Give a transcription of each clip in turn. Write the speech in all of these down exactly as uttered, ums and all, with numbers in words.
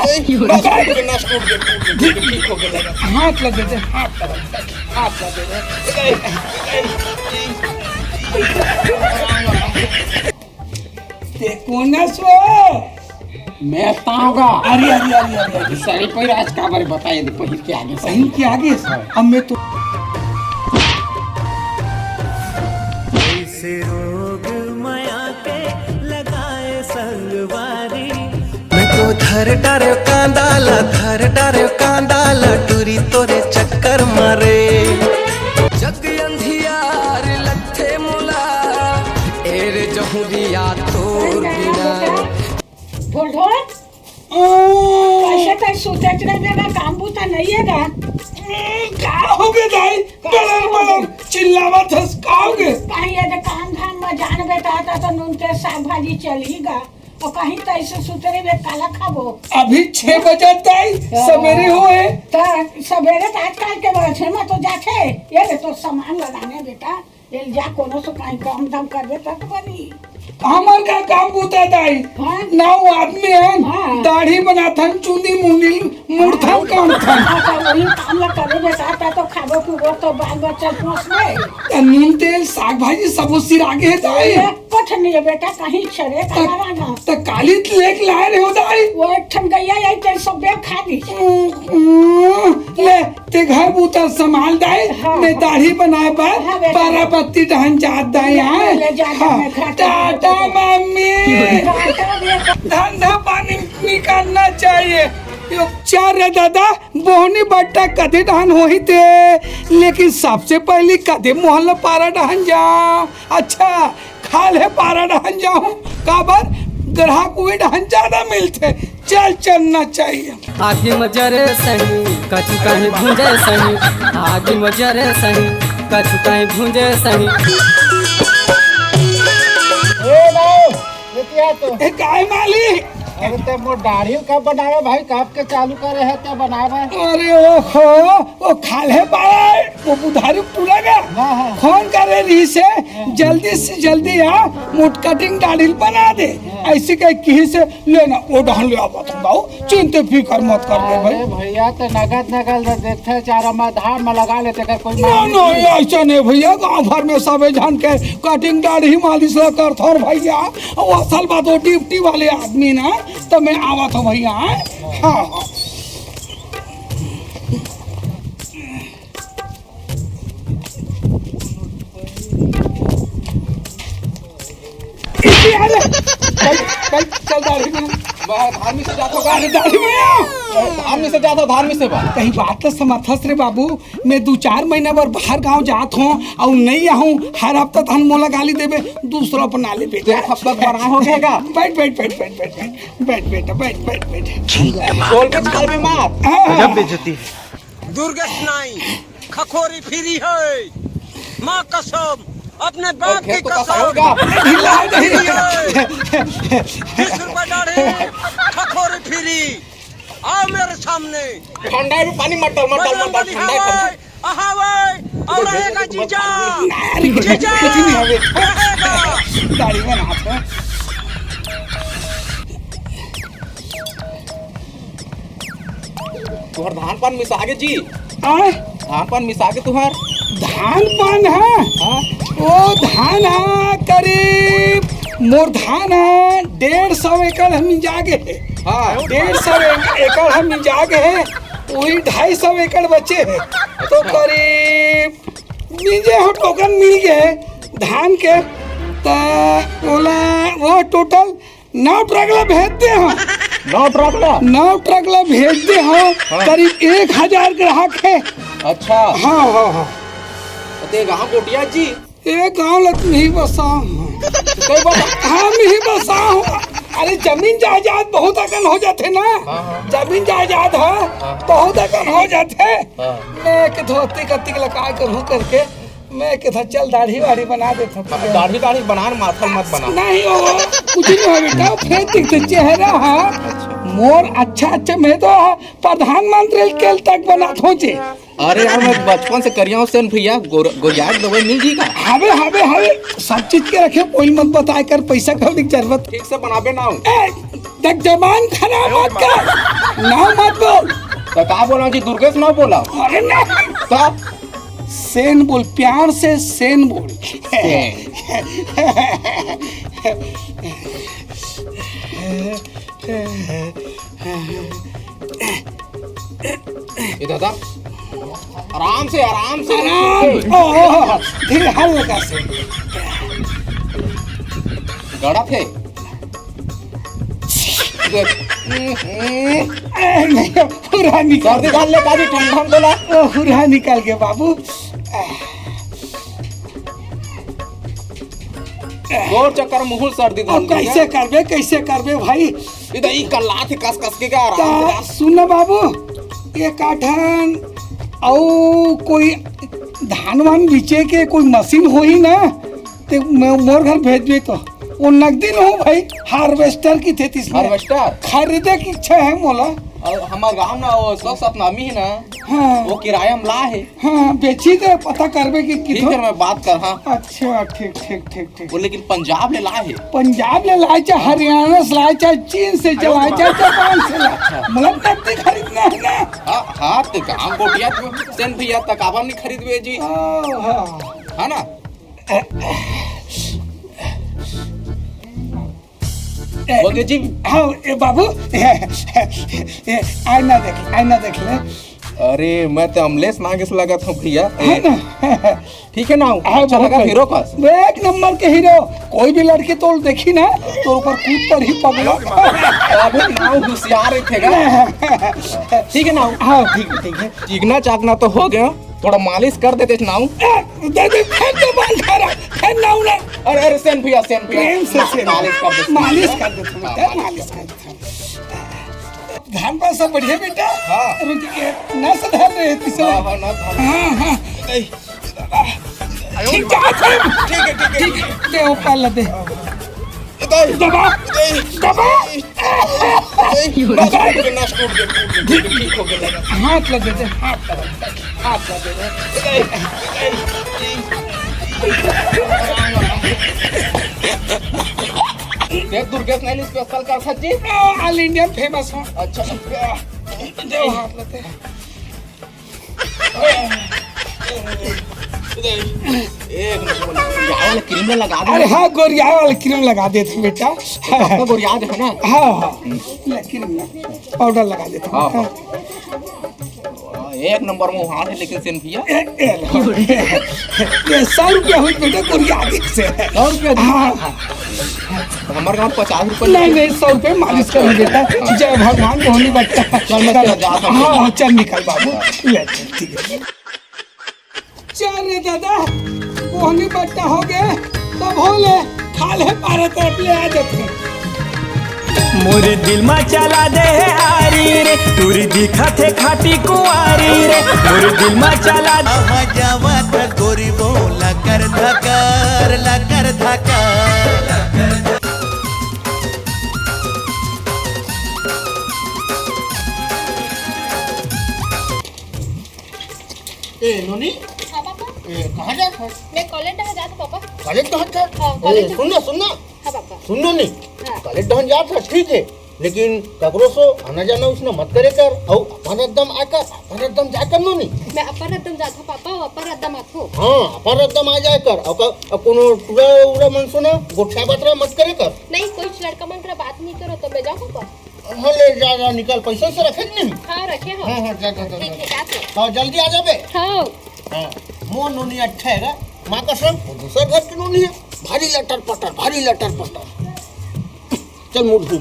बस, टूट गया, नस टूट गया, टूट गया, टूट गया, ठीक हो गया। हाथ लग गए, हाथ लग गए, हाथ लग गए। ते कोन हस वो? मैं ताऊंगा। अरे, अरे, अरे, अरे, अरे। साड़ी पहिर आज का बारे बताए दे, पहिर के आगे से। पहिर के आगे से? अब मैं तो ऐसे रोग मया के लगाए संगवारी। मैं तो धर डारे कांदा ला, धर डारे कांदा ला, टूरी तोरे चक्कर मारे। जग अंधियार लथे मोला, ए रे जहुरिया तोर बिना। ढोल ढोल, कैसे तै सुतत रह जाबे, काम बूता नहीं है का? का हो गए दाई? बलर बलर चिल्लावत हस, का हो गए? कहीं ये काम धाम में जान बेटा था तो नून तेल साग भाजी चलही गा। और कहीं तो ऐसे सुतरे में काला खाबो। अभी छह बजे दाई, हाँ। सवेरे होए। तो सवेरे तो आजकल के बड़ा छह में तो जाथे। ये ले तो सामान लगाने बेटा, ये जा कोनो से कहीं काम धाम करबे तब तो बनी। हमर का काम बूता दाई? हाँ। नाऊ आदमी हन, हाँ। दाढ़ी बनाथन, चुंदी मुंदी मुड़थन, काटथन। हाँ, तो वही काम ला करे बेटा, ता तो खाबो पीबो तो बाल बच्चा पोसबे। त नून तेल साग भाजी सबो सिरागे हे दाई। एक कुछ नहीं है बेटा, कहीं छड़े का त, ना रहना। त काली लेके लाए रहे हो दाई। वो एक ठन गैया यही तेल सब बेग खा दी। हम्म, हम्म, ले, ते घर बूता संभाल दाई, हाँ, मैं हाँ। दाढ़ी बनाए बर हाँ, बेटा। बाराबत्ती डहन जात दाई, हाँ? ले जा, जा, हाँ। मैं घर टाटा मम्मी। टाटा बेटा। धंधा पानी निकलना चाहिए। यो चार रे दादा, बोहनी बट्टा कदे डहन होही ते, लेकिन सबसे पहली कदे मोहल्ला पारा डहन जाओ। अच्छा, खाल्हे पारा डहन जाहूं, काबर ग्राहक उही डहन ज्यादा मिलथे। चल, चलना चाहिए। आगी म जरे सही, कछु कहीं भूंजे सही। आगी म जरे सही, कछु कहीं भूंजे सही। ए बाऊ, ये क्या तो? ए, काय मालिक? अरे ते मोर दाढ़ी कब बनावे भाई, कब के चालू करे है ते बनावे? अरे ओहो, वो खाल्हे पारा है, वो बुधारू टूरा गा। हाँ, हाँ। फोन करे रहिसे, हाँ। जल्दी से जल्दी आ, मोट कटिंग दाढ़ी बना दे। हाँ। ऐसे कह किहिसे, लेना, वो डहन ले आवत हूँ बाऊ, चिंते फिकर मत कर दे भाई। अरे भैया, तो नगद नगद दे देथे, चार मा धान में लगा लेते, कर कोई ना, मालूम ना, नहीं। ऐसा नहीं भैया, गांव भर में सबे झन के कटिंग दाढ़ी मालिश ला करथन भैया। वो असल बात, वो ड्यूटी वाले आदमी ना, तो मैं आवत हूँ भैया, हाँ, हाँ। चल, चल, चल, दाढ़ी में। मैं धार्मिक से जाता हूँ। अरे, दाढ़ी में। धार्मिक से जाता हूँ, धार्मिक से बा। कहीं बात तो समझस रे बाबू, मैं दू चार महीना बर बाहर गांव जात हूँ, अउ नहीं आहूँ, हर हफ्ता तहन मोला गाली देबे, दूसरा अपना लेबे। एक हफ्ता बड़ा हो गया का? बैठ, बैठ, बैठ, बैठ, बैठ, बैठ। बैठ बेटा, बैठ, बैठ, बैठ। बोल के चल बे मार। हाँ, हाँ। गजब बेइज्जती। दुर्गेश नाई, खखोरी फिरी है। माँ कसम, अपने बाप की कसम। ढीला है, ढीला है। बीस रुपए दाढ़ी, खखोरी फिरी। आओ मेरे सामने। ठंडा भी पानी मत डाल, मत डाल, मत डाल, ठंडा है पानी। अहावै, अउ रहेगा जीजा। नारी को जीजा, कुछ नहीं हवे। रहेगा। दाढ़ी बनात हे। तुहर धान पान मिसागे जी। आय? धान पान मिसागे तुहर? धान पान हे? हाँ। ओ धान हे करीब, मोर धान हे डेढ़ सौ एकड़ हम मिंजागे हे। हाँ। डेढ़ सौ एकड़ हम मिंजागे हे। वही ढाई सौ एकड़ बचे हे, तो करीब मिंजे हो, टोकन मिल गए धान के, त ओला वो टोटल नौ ट्रक ला भेज दे हो। नौ ट्रक ला? नौ ट्रक ला भेज दे हो, हाँ। करीब एक हजार ग्राहक हे। अच्छा। हाँ, हाँ, हाँ। ते गाँव कोटिया जी? ए गांव ल तुम ही बसाओ। कई बार हम ही बसाओ। अरे जमीन जायदाद बहुत अकन हो जाथे ना। हाँ, हाँ। जमीन जायदाद ह हाँ। बहुत अकन हो जाथे। हाँ। मैं के धोती कत्ती के लकाय करूं करके मैं के था चल दाढ़ी वाढ़ी बना देता। दाढ़ी दाढ़ी बना, माथा मत बना। नहीं हो, कुछ नहीं हो बेटा, फेर दिखते चेहरा हा। मोर अच्छा अच्छा मैं तो प्रधानमंत्री के तक बना खोजे। अरे यार, मैं बचपन से करिया हूँ सेन भैया, गोर-, गोरियार दवाई मिल जी का? हवे, हवे, हवे, सब चीज के रखे, कोई मत बताए कर, पैसा कौड़ी की जरूरत। ठीक से बनाबे ना हो। ए, देख, जबान खराब मत कर। नाम मत बोल। तो का बोला जी, दुर्गेश ना बोला? अरे नहीं। तो? सेन बोल, प्यार से सेन बोल। सेन। ए दादा, आराम से, आराम से। आराम। ओ, ओ, धीरे, हल्का से। गड़ा थे। ए, नहीं, पूरा निकाल। सर्दी डाल ले, बाजी ठंडा में बोला। ओ, पूरा निकाल के बाबू। तोर चक्कर मुहुल सर्दी अब धर लिया। कैसे करबे, कैसे करबे भाई? ई त ई कल्लात हे कस कस के का आराम से ता डाल। सुन ना बाबू, एक आठन अउ कोई धान वान बिचे के कोई मशीन होही ना, ते मैं मोर घर भेजबे तो। वो नगदी न हो भाई, हार्वेस्टर की थे तिसने। हार्वेस्टर? खरीदे की इच्छा है मोला। अउ हमर गांव ना वो सौ सतनामी हे ना, हाँ। वो किराया में ला हे। हाँ, बेची दे, पता करबे कि ठीक कितनो। है, मैं बात कर, हाँ। अच्छा, ठीक, ठीक, ठीक, ठीक। वो लेकिन पंजाब ले लाए हे। पंजाब ले लाए, चाहे हरियाणा से लाए, चाहे चीन से चलाए, चाहे जापान से लाए। अच्छा। मतलब नकदी खरीदना है ना। हाँ, हाँ, तो काम गोटिया तो सेन भैया तक आवा नहीं खरीदबे जी। ओ, हाँ। है ना? बोल दे जी। हाँ, ए बाबू, ए, आईना देख, आईना देख ले। अरे, मैं तो अमलेश नागेश लगत हूँ भैया। है ना? ठीक है ना? हाँ, अच्छा बहुत लगा सही। हीरो का? एक नंबर के हीरो। कोई भी लड़की तो देखी ना, तो ऊपर कूद पर ही पगला। अबे नाव होशियार है थे ना। ठीक है ना? हाँ, ठीक है, ठीक है। चीकना चाकना तो हो गया, थोड़ा मालिश कर देते नाऊ। ए, दे दे, फिर तो बाल खा रहा, फिर नाऊ ना। अरे, अरे, सेन भैया, सेन भैया। प्रेम से सेन। मालिश कर दे। मालिश कर दे, थोड़ा, हाँ, मालिश कर दे। धान पान सब बढ़िया बेटा? हाँ। रुक, ये ना सुधार रहे, तीसरा। हाँ, हाँ, ना सुधार। हाँ, हाँ। नहीं। ठीक है, ठीक है, ठीक है। दे, वो पाला दे। दबाओ, दबाओ। नस टूट गया, नस टूट गया, टूट गया, ठीक हो गया। हाथ लगे थे, हाथ लगे थे, हाथ लगे थे। ये दुर्गेश नैनी स्पेशल का सच्ची? All India famous हो। अच्छा। दे, हाथ लगे थे। एक नंबर, गोरियाए वाला क्रीम लगा दे। अरे हाँ, गोरियाए वाला क्रीम लगा देते बेटा। तो गोरिया जो है ना। हाँ, हाँ। ले, क्रीम ना, पाउडर लगा देते हैं। हाँ, हाँ। एक नंबर मुहार है लेकिन सेन भैया। ए, ए, ये सौ रुपया हुई बेटा, गोरिया आगे से। सौ रुपया? हाँ। तो हमारे गाँव पचास रुपया नहीं, नहीं, सौ रुपये मालिश कर बेटा। जय भगवान मोहनी बट्टा। चल, मैं तेरा जाता हूँ। हाँ, हाँ, चल निकल बाबू। ले, ठीक है। चल रे दादा, मोहनी बट्टा हो गए, तब हो ले, खा ले, पारा तरफ ले आ जाते हैं। मोर दिल मा चला दे आरी रे, टूरी दिखत हे खाटी कुआरी रे। मोर दिल मा चला दे। कहाँ जावत गोरी वो लकर धकर, लकर धकर। ए, नोनी। हाँ, पापा। ए, कहाँ जात हस? मैं कॉलेज डहर जात हूँ, पापा। कॉलेज डहर जात? हाँ, ए, कॉलेज। सुन ना, सुन ना। हाँ, पापा। सुन, नोनी। हाँ। कॉलेज डहर जात हस, ठीक है, लेकिन ककरो से आना जाना उसने मत करे कर, अउ अपन रद्दा म आय कर, अपन रद्दा म जाय कर, नोनी। मैं अपन रद्दा म जात हूँ, पापा, अउ अपन रद्दा म आत हूँ। हाँ, अपन रद्दा म आ जाय कर, अउ का-, अउ कोनो टूरा उरा मन से ना गोठिया बात मत करे कर। नहीं, कोई लड़का मन करा बात नहीं करो, तो मैं जाऊँ, पापा। हाँ, ले जा, जा, निकल, पैसा से रखे कि नहीं? हाँ, रखे हो। हाँ, हाँ, जा, जा, जा, ठीक जा। है, जाते। हाँ, जल्दी आ जाबे। हाँ। हाँ, मोर नोनी अच्छा है गा, माँ कसम, वो दूसरा घर के नोनी है, भारी लटर पटर, भारी लटर पटर। चल, मुड़ दे।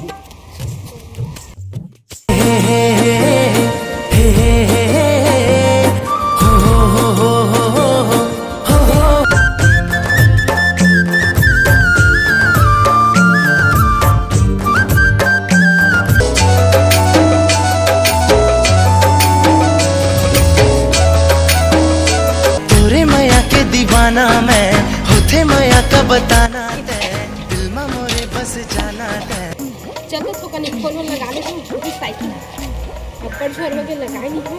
तोरे मया के दीवाना मैं, होथे मया का बताना तै, दिल मा मोरे बस जाना तै। चल तो थोकन एक फोन लगा ले, तू छोटी साइकिल। अब्बड़ झोर हो गए, लगाए नहीं हो।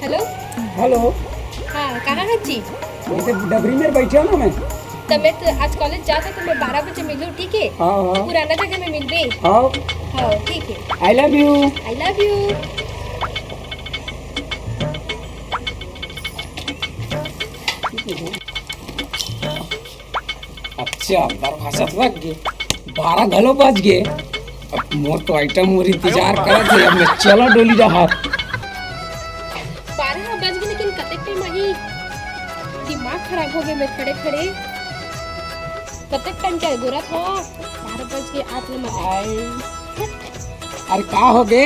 हेलो। हेलो। हाँ, कहाँ है जी? ये तो डबरी में बैठे हो ना मैं। त मैं तो आज कॉलेज जात हँव, त मैं बारह बजे मिलहूँ, ठीक हे? हाँ, हाँ। पुराना जगह में मिलबे। हाँ। हाँ, ठीक हे। I love you। I love you। अच्छा, दरवाजा तो लग गे, बारह घलो बज गे। अब मोर तो आइटम मोर इंतजार करत हे, अब मैं चला डोली डहार। बारह बज गे, लेकिन कतेक टाइम आही? दिमाग खराब हो गे मेर खड़े खड़े। कतेक टाइम के अगोरत हँव, बारह बज गे, आत ले मत आए। अरे का हो गे?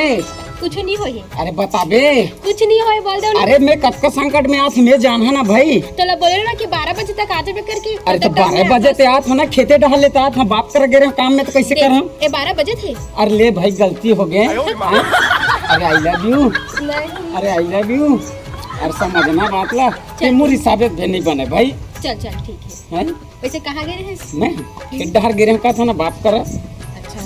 कुछ नहीं होही। अरे बताबे। कुछ नहीं होही, बोल दे। अरे मैं कतका संकट में आत हँव, मैं जानहूँ ना भाई। तोला बोले ना कि बारह बजे तक आ जाबे करके। अरे तो बारह बजे ते आत हँव ना, खेते डहर ले ते आत हँव, बाप कर गे रहेंव काम में, तो कैसे करहूँ? ए, बारह बजे थे। अरे ले भाई, गलती हो गे। हाँ? अरे I love you। नहीं। अरे I love you। अरे समझना बात ला, ते मोर हिसाब से नहीं बने भाई। चल, चल, ठीक हे। हैं? वैसे कहाँ गे रहेस? मैं खेत डहर गे रहेंव, कहा था ना बाप करा। अच्छा,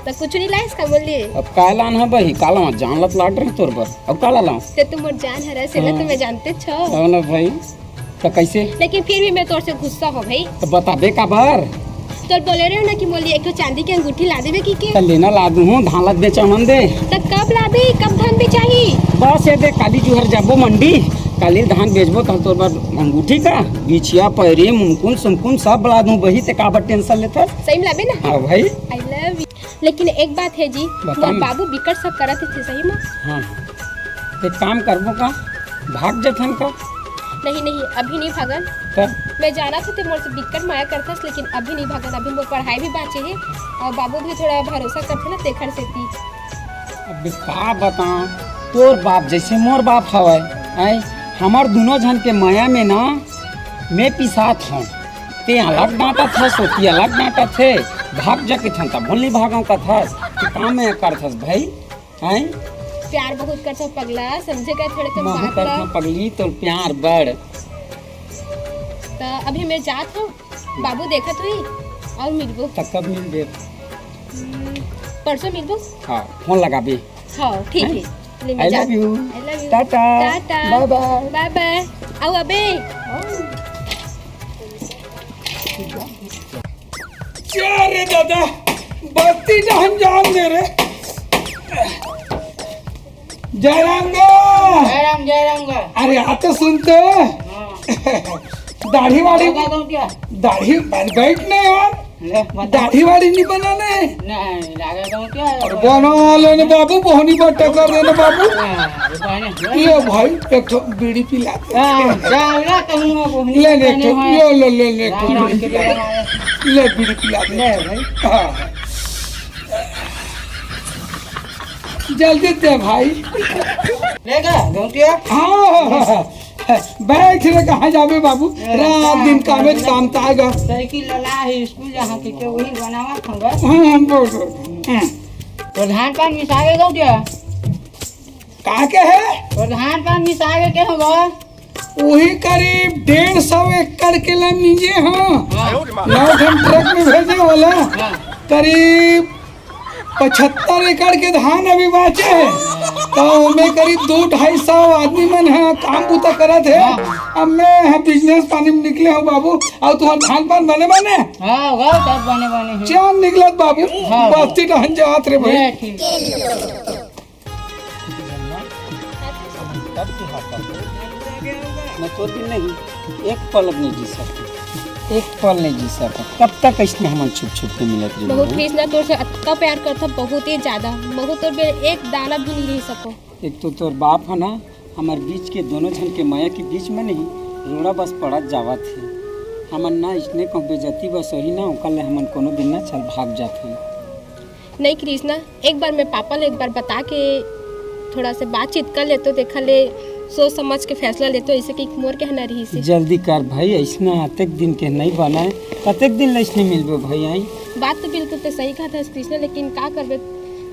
त कुछ नहीं लाएस का मोर लिए? अब का लानहूँ बही, का लानहूँ, जान ला त लाग रहे तोर बर, अब का लानहूँ? ते तो मोर जान हरस, एला तो मैं जानते छो। हो ना भाई, त कैसे? लेकिन फिर भी मैं तोर से गुस्सा हँव भाई। त बताबे काबर? तोर बोले रहेंव ना कि मोर लिए एक ठो चांदी के अंगूठी ला देबे कहिके। त लेना ला दूहूँ, धान ला बेचहूँ दे। त कब लाबे, कब धान बेचाही? बस ये दे, काली जुहर जाबो मंडी, काली धान बेचबो, त तोर बर अंगूठी का बिछिया, पैरी, मुनकुन सुनकुन सब ला दूहूँ बही, ते काबर टेंशन लेथस? सही में लाबे ना? हाँ भाई। I love you। लेकिन एक बात हे जी, बता मोर ना। बाबू बिकट सब करत थे सही में। हाँ, एक काम करबो का, भाग जथन का? नहीं, नहीं, अभी नहीं भागन। त? मैं जानत हँव ते मोर से बिकट माया करथस, लेकिन अभी नहीं भागन, अभी मोर पढ़ाई भी बाँचे हे अउ बाबू भी थोड़ा भरोसा करथे ना, तेखर सेती। अब का बतावँ, तोर बाप जैसे मोर बाप हवय, आय, हमर दुनों झन के मया में ना मैं पिसात हँव, ते अलग डाँटत हस, ओती अलग डाँटत हे, भाग जा कथन त भूल नहीं भागव कथस, त का मैं करथस भाई, आय? प्यार बहुत करथस पगला, समझे का थोड़े कन बहुत बात ला। करथस पगली, तोर प्यार बड़। त अभी मैं जात हँव, बाबू देखत होही अउ मिलबो। त कब मिलबे? हम्म, परसों मिलबो। हाँ, फोन लगाबे। हाँ, ठीक हे। ले, मैं I love you। I love you। Tata. Tata. Bye bye। Bye bye। अउ अबे। क्या रे दादा, बत्ती डहन जान दे रे। जय राम गा। जय राम, जय राम गा। अरे, आ तो सुन तो। हाँ। दाढ़ी वाड़ी, दाढ़ी, अरे, बैठ ना यार। ले, बता। दाढ़ी वाड़ी नहीं बनाना है। नहीं, लगा तो क्या है? अरे, बना लेने बाबू, बोहनी बट्टा कर देना बाबू। हाँ, ये बहने, ये भाई, एक ठो बीड़ी पिला दे। हाँ, जा, ला, कहूँगा, बोहनी ले, ले, बहने एक ठो, हैं। ले, ले, ले, ले, एक ठो राम राम बीड़ी के पिला दे। ले, ले भाई। ले, बीड़ी पिला दे। ले, भाई। हाँ। जल्दी दे, भाई। लेगा, गौंटिया? हाँ, हाँ, हाँ, हाँ। बैठ रे, कहाँ जाबे बाबू? ए, रात दिन कामे काम ताय गा। साइकिल लला है, स्कूल जहाँ के, के वही बनावा खंगा। हाँ, हाँ, बोल, बोल। हाँ। तो धान पान मिसावे गो क्या? का के है? तो धान पान मिसावे के होगा? वही करीब डेढ़ सौ एकड़ के ला मिंजे हाँ। हाँ। नौ ठन ट्रक में भेजे वाला। हाँ। करीब पचहत्तर एकड़ के धान अभी बाँचे हे, त ओमे करीब दू ढाई सौ आदमी मन ह काम बूता करत हे। हाँ। अब मैं ह बिजनेस पानी में निकले हँव बाबू, अउ तुँहर धान पान बने बने? हाँ, वाह, सब बने बने हे। चाँद निकलत बाबू, हाँ। बस्ती डहन जात रे भाई। ले, ठीक। तब तिहार का मैं तो दिन नहीं, एक पल अब नहीं जी सकती, एक पल नहीं जी सकती। कब तक ऐसने हमन छुप छुप के मिलत रही? बहुत कृष्णा तोर से अतका प्यार करथों, बहुत ही ज्यादा। महूँ तोर बिना एक दाना भी नहीं रह सकों। एक तो तोर बाप है ना, हमर बीच के दोनों झन के मया के बीच में नहीं, रोड़ा बस पड़त जावत हे। हमन ना इसने कहूँ बेइज्जती बस होही ना, ओकर ले हमन कोनो दिन ना चल भाग जात हन। नहीं कृष्णा, एक बार मैं पापा ले एक बार बता के थोड़ा से बातचीत कर लेतों, तेखर ले सोच समझ के फैसला लेतों, ऐसे कि मोर कहना रहिस हे। जल्दी कर भाई, ऐसना अतेक दिन के नहीं बनाए, कतेक दिन ले ऐसने मिलबे भाई, आई? बात तो बिल्कुल ते सही कहत हस कृष्णा, लेकिन का करबे,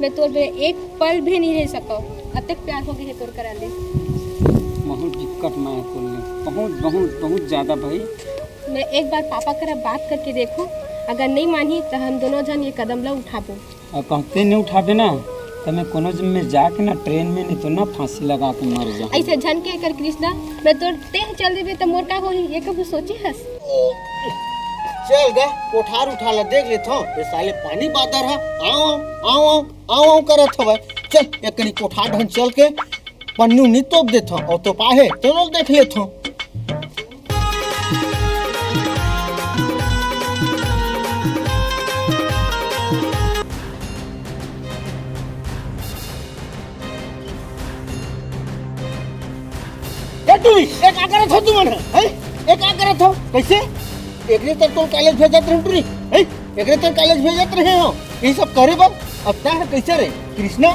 मैं तोर बिना एक पल भी नहीं रह सकव, अतेक प्यार हो गए हे तोर करा ले। बहुत दिक्कत मैं तोर ले, बहुत, बहुत, बहुत ज्यादा भाई। मैं एक बार पापा करा बात करके देखूं, अगर नहीं मानही तो हम दोनों झन ये कदम ला उठाबो। अउ कहूँ ते नहीं उठाबे ना, त मैं कोनो जम में जाके ना ट्रेन में नहीं तो ना फांसी लगा के मर जाऊँ। ऐसे झन के कर कृष्णा, मैं तोर तेह चल देबे त मोर का होही, ये कभू सोचे हस? चल गा, कोठार उठार ला देख लेथव। ए साले पानी बादर ह, आव, आव, आव, आव, आव करत हवय। चल, एकनी कोठार डहन चल के पन्नी उन्नी तोप देथव, अउ तोपाहे तेनो ल देख लेथव। ए टूरी, ए का करत हो तुमन ह? हैं? ए का करत हो? कइसे? एकरे तर तोर कॉलेज भेजत रहे टूरी, हैं? एकरे तर कॉलेज भेजत रहे हो, ये सब करे बर? अब तैं ह कइसे रे कृष्णा?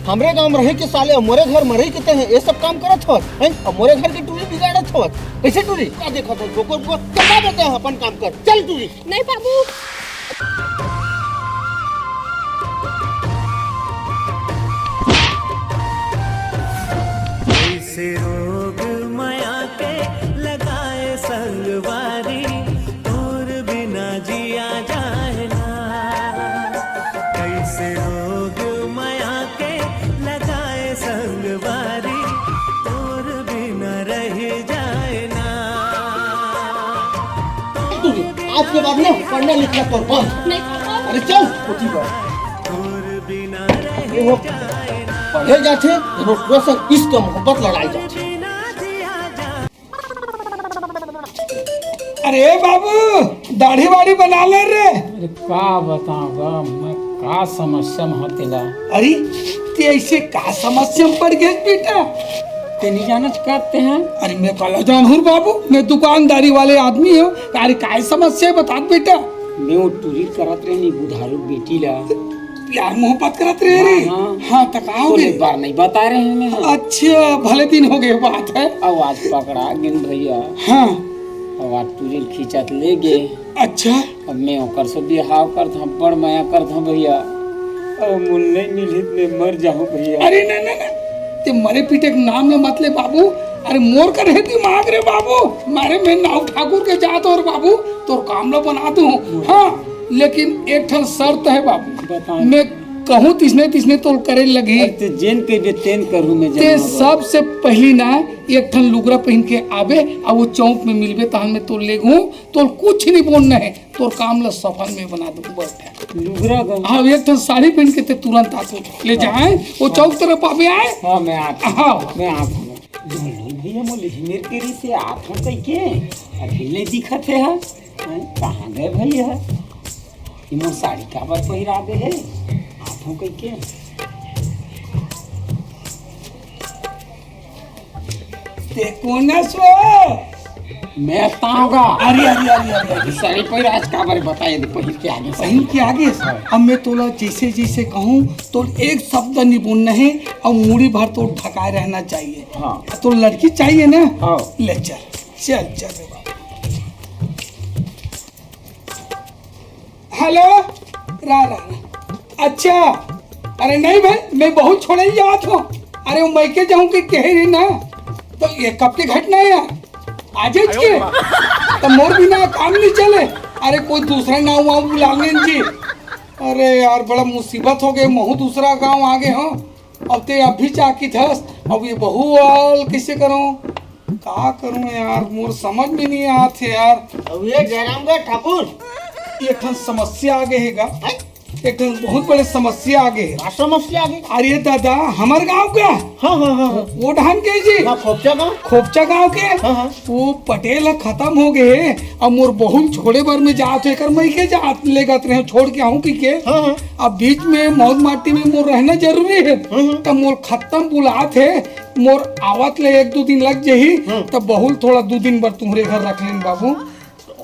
हमरे गांव में रहे के साले, अउ मोरे घर में रही के तैं ह ये सब काम करत हो, हैं? अउ मोरे घर के टूरी बिगाड़त हो, कइसे टूरी? का देखत हो? बोकर को चला देते हैं, अपन काम कर, चल टूरी। नहीं बाबू। कैसे रोग माया के लगाए संगवारी, तोर बिना जिया जाए ना। कैसे रोग माया के लगाए संगवारी, तोर बिना रह जाए ना। आज के बाद ना पढ़ना लिखना तोर बंद। नहीं पापा। अरे चल, कोठी पर। ये हो, पढ़े जाथे, दोनों क्वेश्चन इश्क मोहब्बत लड़ाई जाथे। अरे बाबू, दाढ़ी वाढ़ी बना ले रे। अरे का बताऊं गा, मैं का समस्या में हंव तेला। अरे, ते ऐसे का समस्या में पड़ गए बेटा? ते नहीं जानत करते हैं? अरे मैं काला जानहूं बाबू, मैं दुकानदारी वाले आदमी हंव। अरे काय समस्या हे बता बेटा। मैं वो टूरी करत रहे नी बुधारू बेटी ला। प्यार मोहब्बत करत रहे रे। हाँ, हाँ। हाँ, त का हो तो गए? एक बार नहीं बता रहे हैं मैं। अच्छा, भले दिन हो गए बात है। अब आज पकड़ा गिन भैया। हाँ। अब आज टूरी खींचत ले गए। अच्छा। अब मैं ओकर से बिहाव करत हंव, बड़ मया करत हंव भैया। अब मोला नहीं मिलही त मैं मर जाहूं भैया। अरे ना, ना, ना, ते मरे पीटे के नाम ल मत ले बाबू। अरे मोर कर हे दिमाग रे बाबू, मारे मैं नाऊ ठाकुर के जात हंव रे बाबू, तोर काम ल बना दूं। हाँ, लेकिन एक ठन शर्त हे बाबू। बता। मैं कहूं तिसने तिसने तोल करे लगही। अरे ते जेन कहिबे तेन करहूं मैं ते जम्मा बात। सबसे पहली ना एक ठन लुगरा पहिन के आबे, अउ वो चौक में मिलबे, तहन मैं तोल लेगहूं, तोल कुछ नहीं बोलना हे, तोर काम ला सफल में बना दूं, बैठ। लुगरा का? हाँ, एक ठन साड़ी पहिन के ते तुरंत आ, तोल ले जाए, वो चौक तरफ आबे आए। हाँ, मैं आत हंव। हाँ। मैं आत हंव। लोन भैया मोला ही मेर के री से आत हंव कहिके, अभी ले दिखत हे हा। हैं, कहाँ गए भैया? ये मोर साड़ी काबर पहिरा दे हे? आत हंव कहिके। ते कोन हस वो? मैं तांगा। अरे, अरे, अरे, अरे, अरे। साड़ी पहिर आज काबर बताए दे, पहिर के आगे। पहिर के आगे? हाँ। अब मैं तोला जैसे, जैसे कहूँ, तोर एक शब्द नहीं बोलना हे अउ मुड़ी भर तोर ढकाए रहना चाहिए। हाँ। तोर लड़की चाहिए ना? हाँ। ले चल, चल, चल रे बाबा। हेलो, रा, रा, रा। अच्छा, अरे नहीं भाई, मैं बहू छोड़े ही जात हंव। अरे वो मइके जाहूं के कहे रही ना, तो ये कब के घटना हे यार? आजेच के? त मोर बिना काम नहीं चले। अरे कोई दूसरा नाऊ वाऊ बुला लेन जी। अरे यार, बड़ा मुसीबत हो गए, महूं दूसरा गांव आ गए हंव। अब ते अभी चाकित हस, अब ये बहू वाल कइसे करंव? का करंव यार, मोर समझ में नहीं आत हे यार। अब ये जयरामगढ़ ठाकुर। एक ठन समस्या आ गए हे गा। हैं? एक ठन बहुत बड़े समस्या आ गए हे। का समस्या आ गए? अरे दादा, हमर गांव का? हाँ, हाँ, हाँ, हाँ। वो ढान के जी। हाँ, खोपचा गांव। खोपचा गांव के? हाँ, हाँ। वो पटेल ह खतम हो गए हे, अब मोर बहू ल छोड़े बर मैं जात हंव, एकर मइके जात, लेगत रहे हंव, छोड़ के आहूं कहिके। हाँ, हाँ। अब बीच में मौत माटी में मोर रहना जरूरी हे। हाँ, हाँ। त मोर खतम बुलात हे, मोर आवत ले एक दू दिन लग जाही, हाँ। त बहू ल थोड़ा दू दिन बर तुम्हरे घर रख लेन बाबू।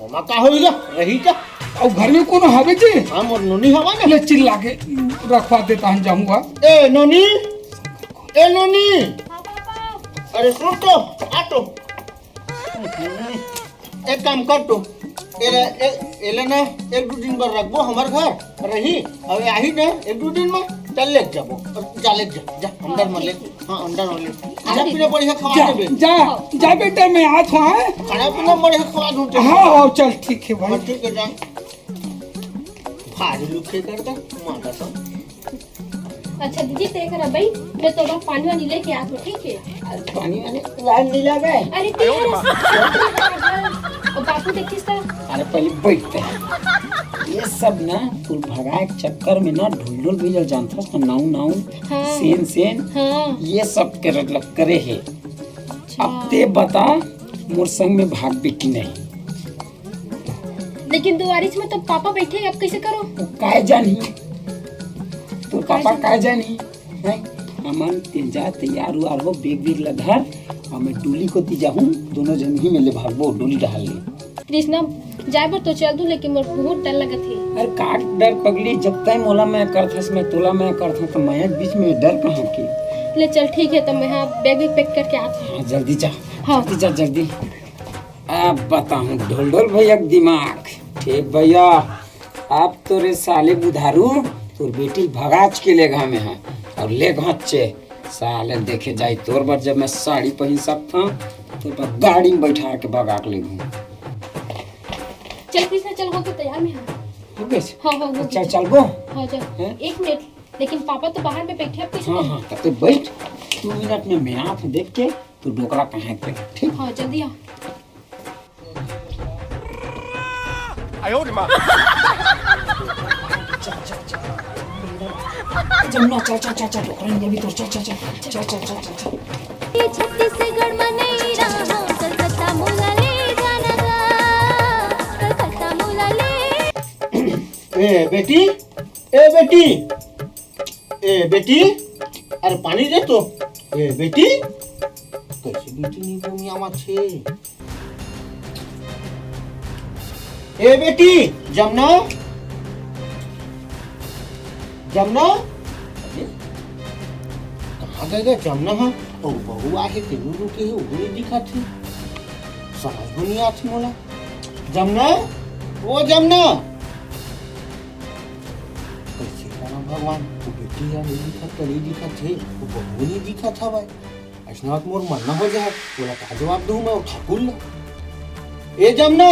ओमा का होही गा, रही का? अउ घर में कोनो हवे जी? हाँ, मोर नोनी हवा ना। ले चिल्ला के रखवा देता हन जाहूं गा। ए नोनी, ए नोनी। हाँ पापा। अरे सुन तो, आ तो। एक काम कर तो, एला, ए-, एला ना एक दू दिन बर रखबो हमर घर, रही, अउ आही ना एक दू दिन में, चल ले जाबो, जा ले जा, जा, अंदर में ले, हाँ, अंदर में ले, खाना पीना बढ़िया खवा देबे। जा, जा बेटा, मैं आत हंव, हाँ? खाना पीना बढ़िया खवा दूं तेला। हाँ, हाँ, चल, ठीक हे भाई। हाँ, ठीक हे, जा। भारी लुक के कर दे, माता सब। अच्छा दीदी, ते कर अबई, मैं तो बस पानी वानी लेके आत हंव, ठीक हे? अरे पानी वानी लाइन नहीं लगे। अरे ते कर, बाबू देखिस त, अरे पहले बैठते हैं। ये सब ना तू भगाए के चक्कर में ना ढुलढुल भी जल जानथस ना, नाऊ नाऊ, हाँ। सेन सेन, हाँ। ये सब करे लग करे है। अच्छा। अब ते बता, मोर संग में भागबे कि नहीं? लेकिन दुआरिच में तो पापा बैठे हैं, अब कैसे करो? वो काय जानही? तो काय पापा जानही? काय जानही? हैं? अमन, ते जा, तैयार उयार हो, बैग वैग ला धर, और मैं डोली कोती जाहूँ, दोनों जन ही में ले भागबो, डोली डहार ले। कृष्णा, जाए बर तो चल दूँ, लेकिन मोर बहुत डर लगत हे। अरे का डर पगली, जब तय मोला मैं करथस, मैं तोला मैं करथस, तो मैं बीच में डर कहाँ के? ले चल, ठीक है, तो मैं हाँ बैग वैग पैक करके आत हूँ। हाँ, जल्दी जा, हाँ। जल्दी जा, जल्दी। अब बताऊँ ढोल ढोल भैया के दिमाग। ठीक भैया, अब तो रे साले बुधारू, तोर बेटी भगाच के लेगहा में है, और लेगहा चे साले देखे जाई तोर बर, जब मैं साड़ी पहन सकता हूँ, तोर बर गाड़ी में बैठा के भगा के लेगहूँ। चल कृष्णा, चल, होके तैयार में हाँ। हो गए? हाँ, हाँ, हो अच्छा, गए। चलबो? हाँ, चल। हैं? एक मिनट, लेकिन पापा तो बाहर में बैठे, अब कैसे हाँ, करूँ? हाँ, तब तो बैठ, दो मिनट में मैं आप देख के तू डोकरा कहाँ है तेरा, ठीक? हाँ, जल्दी आ। जमुना, चल, चल, चल, चल, डोकरा नहीं अभी तो, चल, चल, चल। ये छत्तीसगढ़ में नहीं रहा, कलकत्ता मोला ले जाना गा, कलकत्ता मोला ले। ए बेटी, ए बेटी, ए बेटी, अरे पानी दे तो। ए बेटी, कैसे बेटी नहीं बनिया माछे? ए बेटी, जमना, जमना, अरे, कहाँ गए गा जमना हा? और बहू आहे, तेनू रुके है, वो नहीं दिखत है। समझ में नहीं आती मोला। जमना, ओ जमना। कैसे करा भगवान, वो बेटी हा नहीं दिखत, तो नहीं दिखत है, वो बहू नहीं दिखत हवय। अइसना बात मोर मन ना हो जाए, ओला का जवाब दूं मैं ओ ठाकुर ला? ए जमना,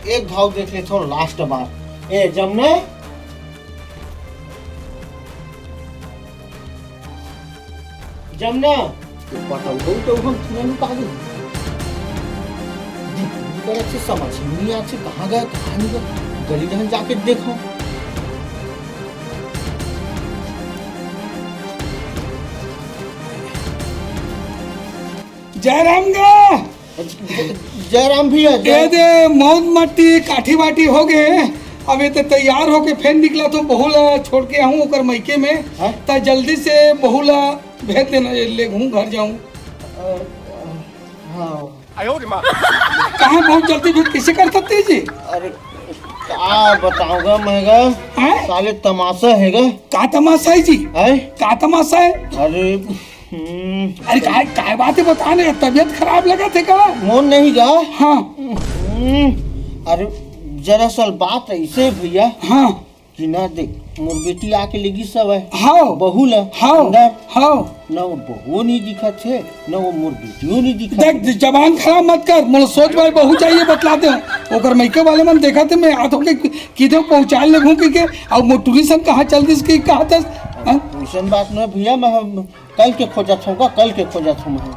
एक घाव देख लेथव, last बार। ए जमना, जमना, पटल गऊ तो हम तुमन का दे। दीदी करत से समझ ही नहीं आत से कहाँ गए, कहाँ नहीं गए। गली जहाँ जाके देखो। जयराम गा। जयराम भैया, जय- ए दे, मौत मट्टी, काठी वाठी हो गए। अब ये तो तैयार होके फेर निकला तो बहू ला छोड़ के आहूँ ओकर मइके में। हाँ? त जल्दी से बहू ला भेज देना, ये लेगहूँ घर जाऊँ। अ, अ, हाँ। कहाँ बहुत जल्दी भेज, कैसे कर सकते हैं जी? अरे, का बताऊँगा मैं गा? हैं? साले तमाशा है गा। का तमाशा है जी? हैं? का तमाशा है? अरे, हम्म। अरे, काय, काय बात है, बता ना, तबीयत खराब लगथे का? मोर नहीं गा। हाँ। हम्म। अरे, दरअसल बात ऐसे भैया हाँ। कि ना देख, मोर बेटी आके लेगिस हवय। हाँ। बहू ला हाँ। अंदर। हाँ। ना वो बहू नहीं दिखत है, ना वो मोर बेटियो नहीं दिखत देख, है। जबान खराब मत कर, मोला सोच भाई बहू चाहिए, बतला दे। ओकर मइके वाले मन देखथे, मैं आत हों के, किधर पहुँचा लेगहूँ कहिके, अउ मोर टूरी सन कहाँ चल दिस कहिके कहा थस? हाँ? अइसन बात ना भैया, मैं हम कल के खोजत हूँ का, कल के खोजत हूँ मैं।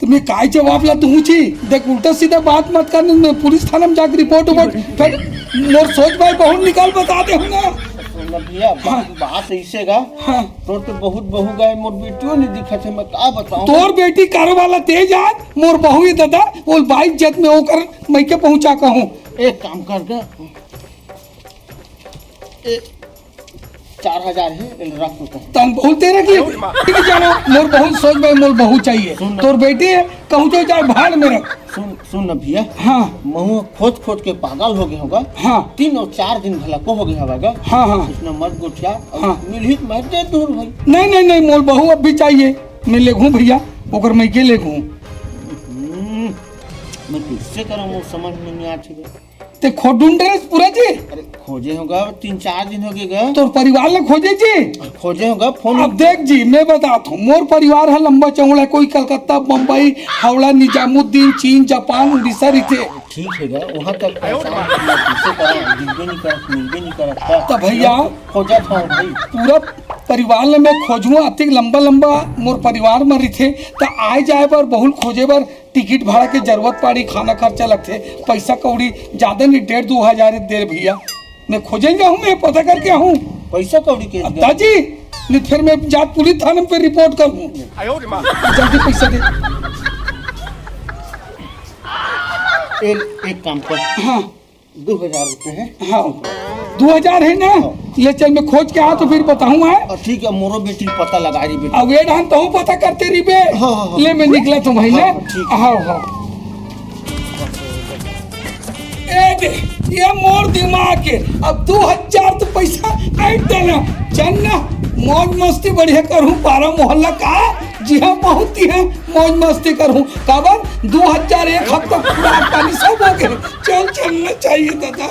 तो मैं काय जवाब ला दूँ जी? देख, उल्टा सीधा बात मत कर, मैं पुलिस थाना में जाके रिपोर्ट उपोर्ट, फिर मोर सोच भाई बहू निकाल बता दे हूँ ना। सुन ना भैया, बा-, हाँ। बात ऐसे गा, हाँ। तोर तो बहुत बहू गए, मोर बेटियों नहीं दिखत है, मैं का बताऊँ? तोर बेटी कारो वाला तेज आ, मोर बहू ही दादा, वो बाइक जत में ओकर मइके पहुँचा कहूँ। एक काम कर दे, ए, चार हजार है, एल रख तो। तम बहुत दे रखी है। ठीक है, जानो, मोर बहुत सोच भाई, मोर बहू चाहिए। सुन ना। तोर बेटी है, कहूँ तो जाए भाड़ में रख। सुन, सुन ना भैया। हाँ। महू खोज खोज के पागल हो गए होगा। हाँ। तीन और चार दिन भला को हो गया होगा। हाँ, हाँ। उसने मत गोठिया, और हाँ। मिल ही तो मैं दे दूँ भाई। नहीं, नहीं, नहीं, मोर बहू अब भी चाहिए। मैं लेगहूँ भैया, ओकर मइके लेगहूँ। हम्म, मैं किससे करूँ, वो समझ में नहीं आती है। ते खोज ढूंढ रहे पूरा जी? अरे खोजे होगा, तीन चार दिन हो गए गा। तोर परिवार ला खोजे जी? खोजे होगा, फोन। अब देख जी, मैं बतात हूँ, मोर परिवार है लंबा चौड़ा है, कोई कलकत्ता, बम्बई, हावड़ा, निजामुद्दीन, चीन, जापान, उड़ीसा रहिथे। ठीक है गा, वहाँ तक पहचान करना, किसे करा, मिलबे नहीं करत, मिलबे नहीं करत का। तो भैया, खोजा था भाई। पूरा परिवार ला मैं खोजूँ, अतिक लंबा लंबा मोर परिवार में रहिथे, त आए जाए बर, बहू ल खोजे बर टिकट भाड़ा के जरूरत पड़ी, खाना खर्चा लगथे, पैसा कौड़ी ज्यादा नहीं, डेढ़ दू हजार दे भैया। मैं खोजे जाहूँ, मैं पता करके आहूँ। पैसा कौड़ी के? दाजी, नहीं फिर मैं जात पुलिस थाने पे रिपोर्ट करूँ। जल्दी पैसा दे। एक काम कर। हाँ। दो हजार रुपये है। हाँ, दो हजार है ना? हाँ। ले चल, मैं खोज के आ तो फिर बताहूँ। हाँ, ठीक है, मोरो बेटी पता लगा रही बेटी। अब ये ढंग तो पता करते रही बे। हाँ, हाँ, हाँ। ले, मैं निकला तो भाई ना। हाँ, ठीक। हाँ, हाँ। ए दे, ये मोर दिमाग के। अब दो हजार तो पैसा ऐड देना, चल ना, मौज मस्ती बढ़िया करूँ, पारा मोहल्ला का जिहाँ पहुँचती है, मौज मस्ती करूँ। काबर दो हजार एक हफ्ता खुराक पानी सब हो गए। चल, चलना चाहिए दादा।